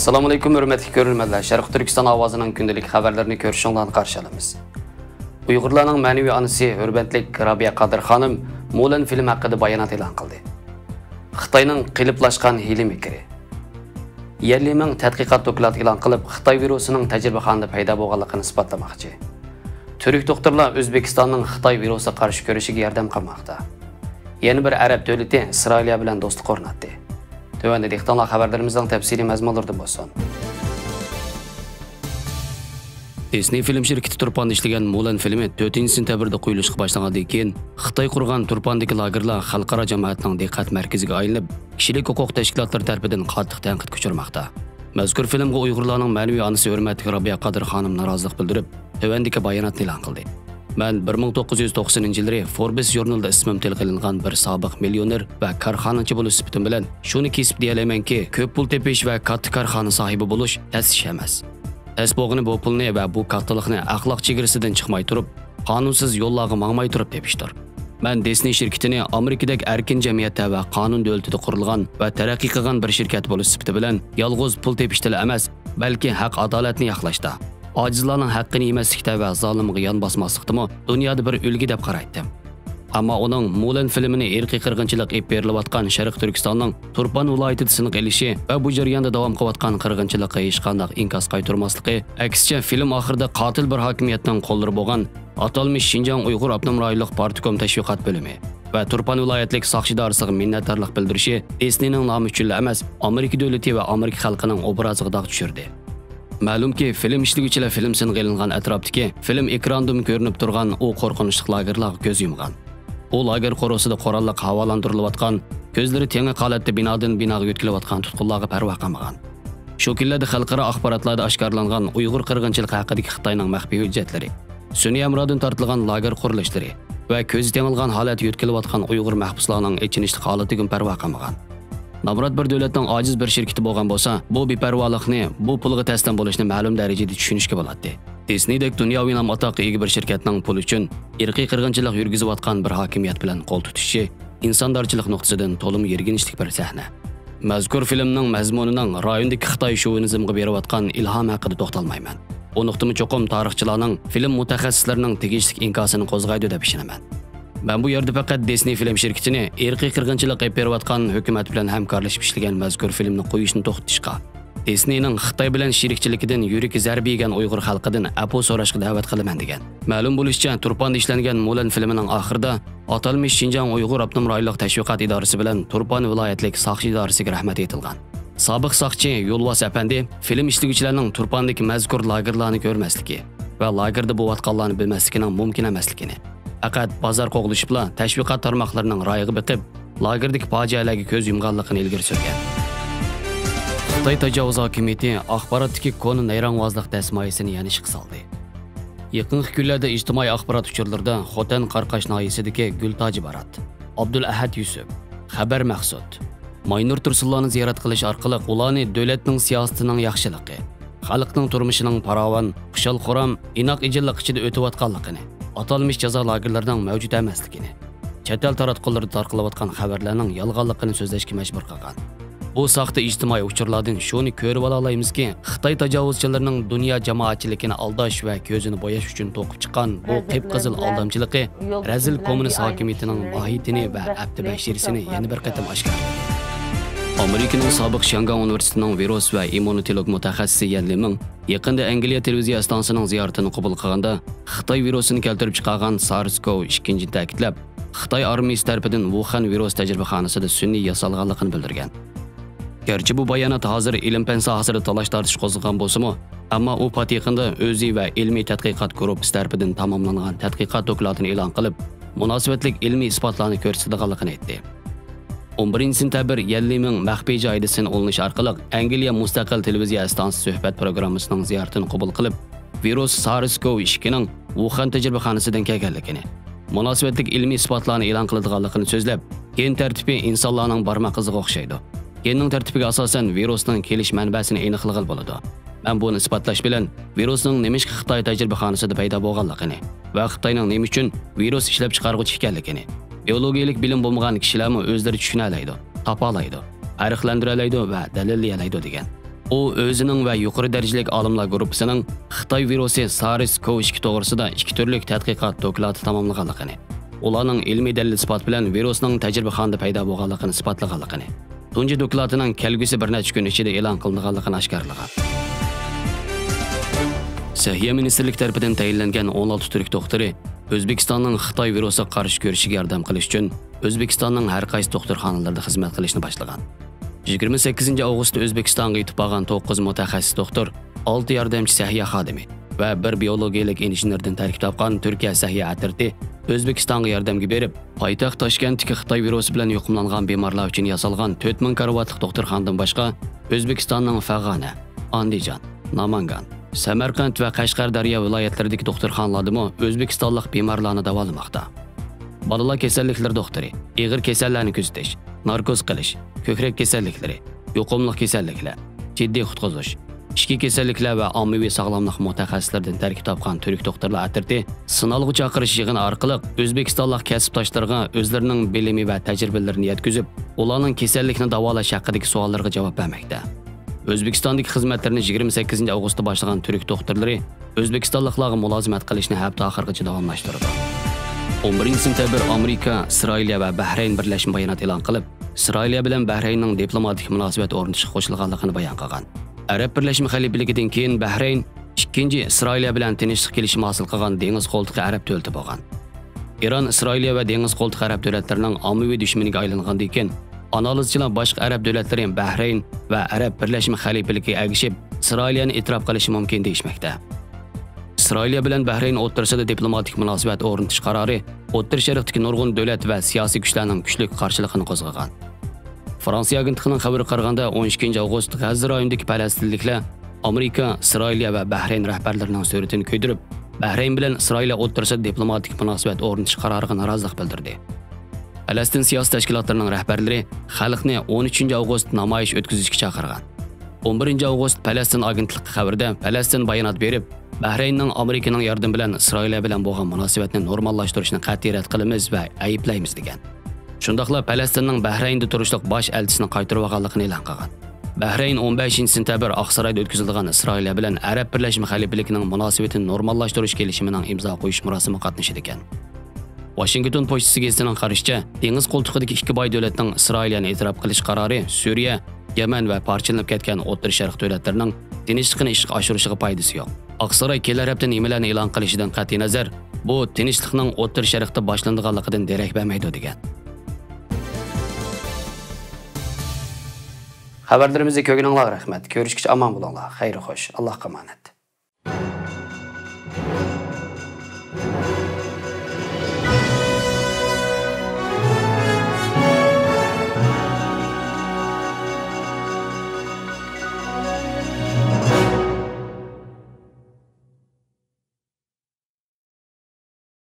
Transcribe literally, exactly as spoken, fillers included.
ئەسسالامۇئەلەيكۇم، ھۆرمەتلىك كۆرۈرمەنلەر. شەرقىي تۈركىستان ئاۋازىنىڭ كۈندىلىك خەۋەرلىرىنى كۆرۈشۈڭلارنى قارشى ئالىمىز. ئۇيغۇرلارنىڭ مەنىۋى ئانىسى، ھۆرمەتلىك رابىيە قادىر خانىم مۇلەن فىلىم ھەققىدە بايانات ئېلان قىلدى. خىتاينىڭ قېلىپلاشقان ھىيلە-مىكرى. يەنلىمىڭ تەتقىقات دوكلاتى ئېلان قىلىپ، خىتاي ۋىرۇسىنىڭ تەجرىبىخانىدا پەيدا بولغانلىقىنى ئىسپاتلىماقچى. تۈرك دوختۇرلار ئۆزبېكىستاننىڭ خىتاي ۋىرۇسىغا قارشى كۈرىشىگە ياردەم قىلماقتا. يەنە بىر ئەرەب دۆلىتى ئىسرائىلىيە بىلەن دوستلۇق ئورناتتى. تۆۋەندە دىققىتىڭلار خەۋەرلىرىمىزنىڭ تەپسىلىي مەزمۇنلىرىدا بولسۇن. دىسنېي فىلىم شىركىتى تۇرپاندا ئىشلىگەن مۇلەن فىلىمى تۆتىنچى سېنتەبىردە قويۇلۇشقا باشلىغاندىن كېيىن، خىتاي قۇرغان تۇرپاندىكى لاگېرلار خەلقئارا جامائەتنىڭ دىققەت مەركىزىگە ئايلىنىپ، كىشىلىك ھوقۇق تەشكىلاتلىرى تەرىپىدىن قاتتىق تەنقىدكە ئۇچرىماقتا. مەزكۇر فىلىمغا ئۇيغۇرلارنىڭ مەنىۋى ئانىسى ھۆرمەتلىك رابىيە قادىر خانىم نارازىلىق بىلدۈرۈپ، تۆۋەندىكى باياناتنى ئېلان قىلدى. مەن بىر مىڭ توققۇز يۈز توقسىنىنچى يىللىرى فوربس ژۇرنىلىدا ئىسمىم تىلغا ئېلىنغان بىر سابىق مىليونېر ۋە كارخانىچى بولۇش سۈپىتىم بىلەن شۇنى كېسىپ دېيەلەيمەنكى، كۆپ پۇل تېپىش ۋە كاتتا كارخانا ساھىبى بولۇش تەس ئىش ئەمەس. تەس بولغىنى بۇ پۇلنى ۋە بۇ كاتتىلىقنى ئەخلاق چېگرىسىدىن چىقماي تۇرۇپ، قانۇنسىز يوللارغا ماڭماي تۇرۇپ تېپىشتۇر. مەن دىسنېي شىركىتىنى ئامېرىكىدەك ئەركىن جەمئىيەتتە ۋە قانۇن دۆلىتىدە قۇرۇلغان ۋە تەرەققىي قىلغان بىر شىركەت بولۇش سۈپىتى بىلەن يالغۇز پۇل تېپىشتىلا ئەمەس، بەلكى ھەق-ئادالەتنى ياقلاشتا، ئاجىزلارنىڭ ھەققىنى يېمەسلىكتە ۋە زالىمغا يان باسماسلىقتىمۇ دۇنيادا بىر ئۈلگە دەپ قارايتتىم. ئەمما ئۇنىڭ مۇلەن فىلىمىنى ئىرقىي قىرغىنچىلىق ئېلىپ بېرىلىۋاتقان شەرقىي تۈركىستاننىڭ تۇرپان ۋىلايىتىدە سىنغا ئېلىشى ۋە بۇ جەرياندا داۋام قىلىۋاتقان قىرغىنچىلىققا ھېچقانداق ئىنكاس قايتۇرماسلىقى، ئەكسىچە، فىلىم ئاخىرىدا قاتىل بىر ھاكىمىيەتنىڭ قوللىرى بولغان ئاتالمىش شىنجاڭ ئۇيغۇر ئاپتونوم رايونلۇق پارتكوم تەشۋىقات بۆلۈمى ۋە تۇرپان ۋىلايەتلىك ساقچى ئىدارىسىغا مىننەتدارلىق بىلدۈرۈشى دىسنېينىڭ نامى ئۈچۈنلا ئەمەس، ئامېرىكا دۆلىتى ۋە ئامېرىكا خەلقىنىڭ ئوبرازىغا داغ چۈشۈردى. مەلۇمكى، فىلىم ئىشلىگۈچىلەر فىلىم سىنغا ئېلىنغان ئەتراپتىكى فىلىم ئېكراندىمۇ كۆرۈنۈپ تۇرغان ئۇ قورقۇنچلۇق لاگېرلارغا كۆز يۇمغان. ئۇ لاگېر قورۇسىدا قوراللىق ھاۋالاندۇرۇلۇۋاتقان، كۆزلىرى تېڭىق ھالەتتە بىنادىن بىناغا يۆتكىلىۋاتقان تۇتقۇنلارغا پەرۋا قىلمىغان. شۇ كۈنلەردە خەلقئارا ئاخباراتلاردا ئاشكارىلانغان ئۇيغۇر قىرغىنچىلىقى ھەققىدىكى خىتاينىڭ مەخپىي ھۆججەتلىرى، سۈنئىي ھەمراھدىن تارتىلغان لاگېر قۇرۇلۇشلىرى ۋە كۆزى تېڭىلغان ھالەتتە يۆتكىلىۋاتقان ئۇيغۇر مەھبۇسلارنىڭ ئېچىنىشلىق ھالىتىگىمۇ پەرۋا قىلمىغان. نامرات بىر دۆلەتنىڭ ئاجىز بىر شىركىتى بولغان بولسا، بۇ بىپەرۋالىقنى، بۇ پۇلغا تەسلىم بولۇشنى مەلۇم دەرىجىدە چۈشىنىشكە بولاتتى. دىسنېيدەك دۇنياۋى نام ئاتاققا ئىگە بىر شىركەتنىڭ پۇل ئۈچۈن ئىرقىي قىرغىنچىلىق يۈرگۈزۈۋاتقان بىر ھاكىمىيەت بىلەن قول تۇتۇشۇشى ئىنساندارچىلىق نۇقتىسىدىن تولىمۇ يىرگىنچلىك بىر سەھنە. مەزكۇر فىلىمنىڭ مەزمۇنىنىڭ رايوندىكى خىتاي شوۋىنىزمغا بېرىۋاتقان ئىلھام ھەققىدە توختالمايمەن. بۇ نۇقتىمۇ چوقۇم تارىخچىلارنىڭ، فىلىم مۇتەخەسسىسلىرىنىڭ تېگىشلىك ئىنكاسىنى قوزغايدۇ دەپ ئىشىنىمەن. مەن بۇ يەردە پەقەت دىسنېي فىلىم شىركىتىنى ئىرقىي قىرغىنچىلىق ئېلىپ بېرىۋاتقان ھۆكۈمەت بىلەن ھەمكارلىشىپ ئىشلىگەن مەزكۇر فىلىمنى قويۇشنى توختىتىشقا، دىسنېينىڭ خىتاي بىلەن شېرىكچىلىكىدىن يۈرىكى زەربە يېگەن ئۇيغۇر خەلقىدىن ئەپۇ سوراشقا دەۋەت قىلىمەن، دېگەن. مەلۇم بولۇشىچە، تۇرپاندا ئىشلەنگەن مۇلەن فىلىمىنىڭ ئاخىرىدا ئاتالمىش شىنجاڭ ئۇيغۇر ئاپتونوم رايونلۇق تەشۋىقات ئىدارىسى بىلەن تۇرپان ۋىلايەتلىك ساقچى ئىدارىسىگە رەھمەت ئېيتىلغان. سابىق ساقچى يولۋاس ئەپەندى فىلىم ئىشلىگۈچىلەرنىڭ تۇرپاندىكى مەزكۇر لاگېرلارنى كۆرمەسلىكى ۋە لاگېردا بولۇۋاتقانلارنى بىلمەسلىكىنىڭ مۇمكىن ئەمەسلىكىنى، پەقەت بازار قوغلىشىپلا تەشۋىقات تارماقلىرىنىڭ رايىغا بېقىپ، لاگېردىكى پاجىئەلەرگە كۆز يۇمغانلىقىنى ئىلگىرى سۈرگەن. خىتاي تاجاۋۇز ھاكىمىيىتى ئاخباراتتىكى كونا نەيرەڭۋازلىق دەسمايىسىنى يەنە ئىشقا سالدى. يېقىنقى كۈنلەردە ئىجتىمائىي ئاخبارات ئۇچۇرلىرىدا خوتەن قاراقاش ناھىيەسىدىكى گۈلتاجى بارات، ئابدۇلئەھەد يۈسۈپ، خەبەر مەخسۇت، ماينۇر تۇرسۇنلارنى زىيارەت قىلىش ئارقىلىق ئۇلارنى دۆلەتنىڭ سىياسىتىنىڭ ياخشىلىقى، خەلقنىڭ تۇرمۇشىنىڭ پاراۋان، خۇشال-خۇرام، ئىناق-ئىجىنلىق ئىچىدە ئۆتۈۋاتقانلىقىنى، ئاتالمىش جازا لاگېرلىرىنىڭ مەۋجۇت ئەمەسلىكىنى، چەت ئەل تاراتقۇلىرىدا تارقىلىۋاتقان خەۋەرلەرنىڭ يالغانلىقىنى سۆزلەشكە مەجبۇر قىلغان. بۇ ساختا ئىجتىمائىي ئۇچۇرلاردىن شۇنى كۆرۈۋالالايمىزكى، خىتاي تاجاۋۇزچىلىرىنىڭ دۇنيا جامائەتچىلىكىنى ئالداش ۋە كۆزىنى بوياش ئۈچۈن توقۇپ چىققان بۇ قىپقىزىل ئالدامچىلىقى رەزىل كوممۇنىست ھاكىمىيىتىنىڭ ماھىيىتىنى ۋە ئەپتى بەشىرىسىنى يەنە بىر قېتىم ئاشكارىلىدى. ئامېرىكىنىڭ سابىق شياڭگاڭ ئۇنىۋېرسىتېتىنىڭ ۋىرۇس ۋە ئىممۇنىتولوگ مۇتەخەسسىسى يەن لىمىڭ يېقىندا ئەنگلىيە تېلېۋىزىيە ئىستانسىسىنىڭ زىيارىتىنى قوبۇل قىلغاندا، خىتاي ۋىرۇسىنى كەلتۈرۈپ چىقارغان سارس كوۋ ئىككىنچىنى تەكىتلەپ، خىتاي ئارمىيىسى تەرىپىدىن ۋۇخەن ۋىرۇس تەجرىبىخانىسىدا سۈنئىي ياسالغانلىقىنى بىلدۈرگەن. گەرچە بۇ بايانات ھازىر ئىلىم-پەن ساھەسىدە تالاش-تارتىش قوزغىغان بولسىمۇ، ئەمما ئۇ پات يېقىندا ئۆزى ۋە ئىلمىي تەتقىقات گۇرۇپپىسى تەرىپىدىن تاماملانغان تەتقىقات دوكلاتىنى ئېلان قىلىپ، مۇناسىۋەتلىك ئىلمىي ئىسپاتلارنى كۆرسىتىدىغانلىقىنى ئېيتتى. ئون بىرىنچى سېنتەبىر يەن لىمىڭ مەخپىي جايىدا سىنغا ئۇلىنىش ئارقىلىق ئەنگلىيە مۇستەقىل تېلېۋىزىيە ئىستانسىسى سۆھبەت پروگراممىسىنىڭ زىيارىتىنى قوبۇل قىلىپ، ۋىرۇس سارس كوۋ ئىككىنىڭ ۋۇخەن تەجرىبىخانىسىدىن كەلگەنلىكىنى، مۇناسىۋەتلىك ئىلمىي ئىسپاتلارنى ئېلان قىلىدىغانلىقىنى سۆزلەپ، گېن تەرتىپى ئىنسانلارنىڭ بارماق ئىزىغا ئوخشايدۇ. گېننىڭ تەرتىپىگە ئاساسەن ۋىرۇسنىڭ كېلىش مەنبەسىنى ئېنىقلىغىلى بولىدۇ. مەن بۇنى ئىسپاتلاش بىلەن ۋىرۇسنىڭ نېمىشقا خىتاي تەجرىبىخانىسىدا پەيدا بولغانلىقىنى ۋە خىتاينىڭ نېمە ئۈچۈن ۋىرۇس ئىشلەپچىقارغۇچى ئىكەنلىكىنى، بىئولوگىيەلىك بىلىم بولمىغان كىشىلەرمۇ ئۆزلىرى چۈشىنەلەيدۇ، تاپالايدۇ، پەرقلەندۈرەلەيدۇ ۋە دەلىللىيەلەيدۇ، دېگەن. ئۇ ئۆزىنىڭ ۋە يۇقىرى دەرىجىلىك ئالىملار گۇرۇپپىسىنىڭ خىتاي ۋىرۇسى سارس كوۋ ئىككى توغرىسىدا ئىككى تۈرلۈك تەتقىقات دوكلاتى تاماملىغانلىقىنى، ئۇلارنىڭ ئىلمىي دەلىل-ئىسپات بىلەن ۋىرۇسنىڭ تەجرىبىخانىدا پەيدا بولغانلىقىنى ئىسپاتلىغانلىقىنى، تۇنجى دوكلاتىنىڭ كەلگۈسى بىر نەچچە كۈن ئىچىدە ئېلان قىلىنىدىغانلىقىنى ئاشكارىلىغان. سەھىيە مىنىستىرلىكى تەرىپىدىن تەيىنلەنگەن ئون ئالتە تۈرك دوختۇرى ئۆزبېكىستاننىڭ خىتاي ۋىرۇسىغا قارشى كۈرىشىگە ياردەم قىلىش ئۈچۈن ئۆزبېكىستاننىڭ ھەر قايسى دوختۇرخانىلىرىدا خىزمەت قىلىشنى باشلىغان. يىگىرمە سەككىزىنچى ئاۋغۇستتا ئۆزبېكىستانغا يېتىپ بارغان توققۇز مۇتەخەسسىس دوختۇر، ئالتە ياردەمچى سەھىيە خادىمى ۋە بىر بىيولوگىيەلىك ئىنژېنېردىن تەركىب تاپقان تۈركىيە سەھىيە ئەترىتى ئۆزبېكىستانغا ياردەمگە بېرىپ، پايتەخت تاشكەنتتىكى خىتاي ۋىرۇسى بىلەن يۇقۇملانغان بىمارلار ئۈچۈن ياسالغان تۆت مىڭ كارىۋاتلىق دوختۇرخانىدىن باشقا، ئۆزبېكىستاننىڭ فەغانە، ئاندىجان، نامانگان، سەمەرقەنت ۋە قەشقەردەريا ۋىلايەتلىرىدىكى دوختۇرخانىلاردىمۇ ئۆزبېكىستانلىق بىمارلارنى داۋالىماقتا. بالىلار كېسەللىكلىرى دوختۇرى، ئېغىر كېسەللەرنى كۆزىتىش، ناركوز قىلىش، كۆكرەك كېسەللىكلىرى، يۇقۇملۇق كېسەللىكلەر، جىددىي قۇتقۇزۇش، ئىچكى كېسەللىكلەر ۋە ئاممىۋى ساغلاملىق مۇتەخەسسىسلىرىدىن تەركىب تاپقان تۈرك دوختۇرلار ئەترىتى سىنالغۇ چاقىرىش يىغىنى ئارقىلىق ئۆزبېكىستانلىق كەسىپداشلىرىغا ئۆزلىرىنىڭ بىلىمى ۋە تەجرىبىلىرىنى يەتكۈزۈپ، ئۇلارنىڭ كېسەللىكنى داۋالاش ھەققىدىكى سوئاللىرىغا جاۋاب بەرمەكتە. ئۆزبېكىستاندىكى خىزمەتلىرىنى يىگىرمە سەككىزىنچى ئاۋغۇستتا باشلىغان تۈرك دوختۇرلىرى ئۆزبېكىستانلىقلارغا مۇلازىمەت قىلىشنى ھەپتە ئاخىرىغىچە داۋاملاشتۇرىدۇ. ئون بىرىنچى سېنتەبىر ئامېرىكا، ئىسرائىلىيە ۋە بەھرەين بىرلەشمە بايانات ئېلان قىلىپ، ئىسرائىلىيە بىلەن بەھرەيننىڭ دىپلوماتىك مۇناسىۋەت ئورنىتىشقا قوشۇلغانلىقىنى بايان قىلغان. ئەرەب بىرلەشمە خەلىپىلىكىدىن كېيىن بەھرەين ئىككىنچى ئىسرائىلىيە بىلەن تىنچلىق كېلىشىمى ھاسىل قىلغان دېڭىز قولتۇقى ئەرەب دۆلىتى بولغان. ئىران ئىسرائىلىيە ۋە دېڭىز قولتۇقى ئەرەب دۆلەتلىرىنىڭ ئاممىۋى دۈشمىنىگە ئايلانغاندىن كېيىن، ئانالىزچىلار باشقا ئەرەب دۆلەتلىرى بەھرەين ۋە ئەرەب بىرلەشمە خەلىپىلىكىگە ئەگىشىپ، ئىسرائىلىيەنى ئېتىراپ قىلىشى مۇمكىن دېيىشمەكتە. ئىسرائىلىيە بىلەن بەھرەين ئوتتۇرىسىدا دىپلوماتىك مۇناسىۋەت ئورنىتىش قارارى ئوتتۇرا شەرقتىكى نۇرغۇن دۆلەت ۋە سىياسىي كۈچلەرنىڭ كۈچلۈك قارشىلىقىنى قوزغىغان. فرانسىيە ئاگېنتلىقىنىڭ خەۋىرىگە قارىغاندا، ئون ئىككىنچى ئاۋغۇست غەززە رايونىدىكى پەلەستىنلىكلەر ئامېرىكا، ئىسرائىلىيە ۋە بەھرەين رەھبەرلىرىنىڭ سۈرىتىنى كۆيدۈرۈپ، بەھرەين بىلەن ئىسرائىلىيە ئوتتۇرىسىدا دىپلوماتىك مۇناسىۋەت ئورنىتىش قارارىغا نارازىلىق بىلدۈردى. پەلەستىن سىياسىي تەشكىلاتلىرىنىڭ رەھبەرلىرى خەلقنى ئون ئۈچىنچى ئاۋغۇست نامايىش ئۆتكۈزۈشكە چاقىرغان. ئون بىرىنچى ئاۋغۇست پەلەستىن ئاگېنتلىقى خەۋىرىدە پەلەستىن بايانات بېرىپ، بەھرەيننىڭ ئامېرىكىنىڭ ياردىمى بىلەن ئىسرائىلىيە بىلەن بولغان مۇناسىۋەتنى نورماللاشتۇرۇشىنى قەتئىي رەت قىلىمىز ۋە ئەيىبلەيمىز، دېگەن. شۇنداقلا پەلەستىننىڭ بەھرەيندە تۇرۇشلۇق باش ئەلچىسىنى قايتۇرۇۋالغانلىقىنى ئېلان قىلغان. بەھرەين ئون بەشىنچى سېنتەبىر ئاقسارايدا ئۆتكۈزۈلىدىغان ئىسرائىلىيە بىلەن ئەرەب بىرلەشمە خەلىپىلىكىنىڭ مۇناسىۋىتىنى نورماللاشتۇرۇش كېلىشىمىنىڭ ئىمزا قويۇش مۇراسىمىغا قاتنىشىدىكەن. ۋاشىنگتون پوچتىسى گېزىتىنىڭ قارىشىچە، دېڭىز قولتۇقىدىكى ئىككى باي دۆلەتنىڭ ئىسرائىلىيەنى ئېتىراپ قىلىش قارارى سۈرىيە، يەمەن ۋە پارچىلىنىپ كەتكەن ئوتتۇرا شەرق دۆلەتلىرىنىڭ تىنچلىقىنى ئىشقا ئاشۇرۇشىغا پايدىسى يوق. ئاقساراي كېلەر ھەپتە نېمىلەرنى ئېلان قىلىشىدىن قەتئىينەزەر، بۇ تىنچلىقنىڭ ئوتتۇرا شەرقتە باشلىنىدىغانلىقىدىن دېرەك بەرمەيدۇ، دېگەن. خەۋەرلىرىمىزنى كۆرگىنىڭلارغا رەھمەت. كۆرۈشكىچە ئامان بولۇڭلار. خەير خوش. ئاللاھقا ئامانەت.